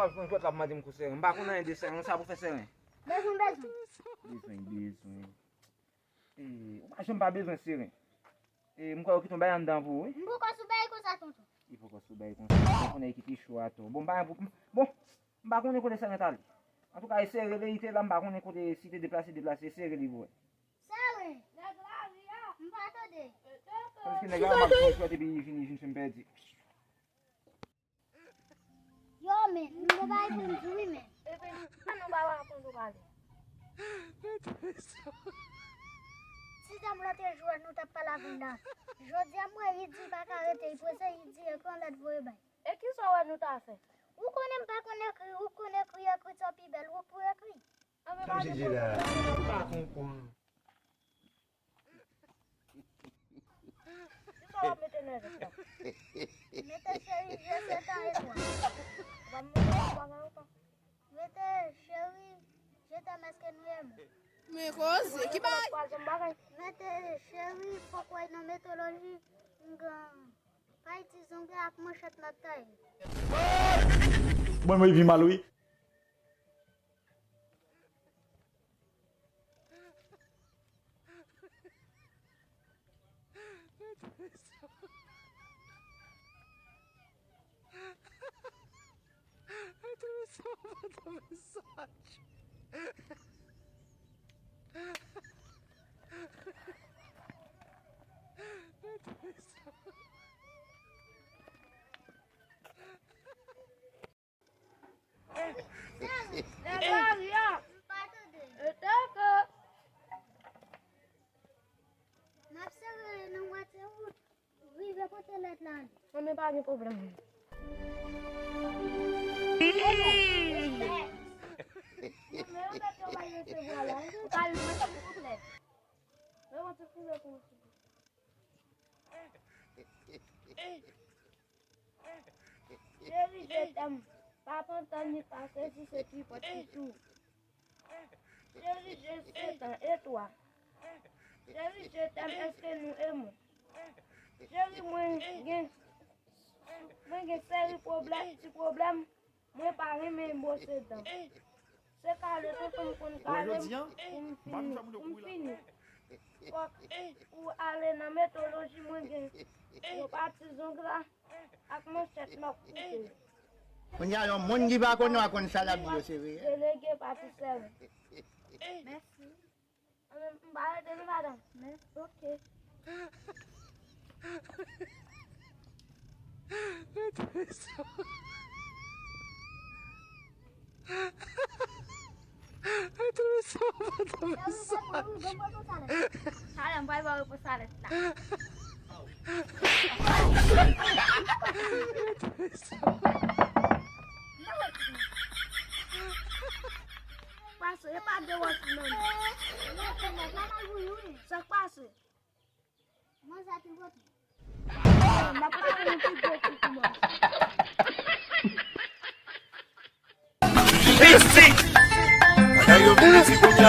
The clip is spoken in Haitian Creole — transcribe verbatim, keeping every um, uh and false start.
Yon jwèt l ap mande m kou seren. M pa konn anyen de seren. Sa pou fè seren. Bezwen, bezwen. Bezwen, bezwen. E, ou pa janm pa bezwen seren. E, m kwè yo kite yon bagay anndan pou ou, wi. M poko sou bagay konsa, tonton. Li poko sou bagay konsa. M pa konnen ki te cho atò. Bon, m pa, bon, m pa konnen kote seren t ale. Antouka, e sere verite la, m pa konnen kote, si te deplase, deplase, e sere li vre. Seren. Nèg lari a. M pa tande. Paske nèg la, m ap fè yon jwèt epi li vin, li vin fè m pèdi. Yo, men, m gen bagay pou m di wi, men. Epi, nou pa aprann nou pale. Ti dam lòt jou a, nou t ap pale avè l la. Jodi a, m wè li di pa ka rete, li prese, li di ekri yon lèt voye bay. E kisa w wè nou ta fè? Ou konnen m pa konn ekri, ou konn ekri, ekri sa pi bèl, ou pou ekri. Sa misye di la, m pa konprann. Kisa w ap mete nan efè sa? Mete cheri, je sais ta etwa. W ap mete yon bagay ou pa. Mete cheri, je t'aime, èske nou renmen? Men koze, ki bagay? Mete cheri, fòk w al nan metoloji, m gen. Pay ti zongla ak manchèt m ap taye. Bon, mwen pi mal, wi. Nèg lari a. M pa tande. Eteke. M ap sere nan mwatye wout. Rive kote lèt la ale. Mwen men pa gen pwoblèm. Mwen men yon lèt yo bay resevwa la. Ou ka li mwen silvouplè. Mwen mwen ti prive pou ou. Cheri, je t'aime. Pa pantan ni pa sezi, se tripòt ki tou. Cheri, je sais ta etwa. Cheri, je t'aime, èske nou renmen? Cheri, mwen gen, mwen gen seri pwoblèm, ti pwoblèm. Mwen pa renmen bwose dan. Se kale tonton m konn kale m pou m fini. Pou m fini. Fòk ou ale nan metoloji mwen gen. Yo pa ti zongla ak manchèt m ap koupe. Kounye a yon moun ki pa konn yo a konn sa l ap di yo se reyèl. Delege pa ti sèl. Mèsi. M pa rete non, madanm. Men, ok. Talè, m pral ba w repons talè la. Pase, e pa de wòch non. Sa k pase? Manzè pi gwo tou. M ap pale nou pi gwo tou pou manzè. Piti! Bagay yo vin piti kounye a.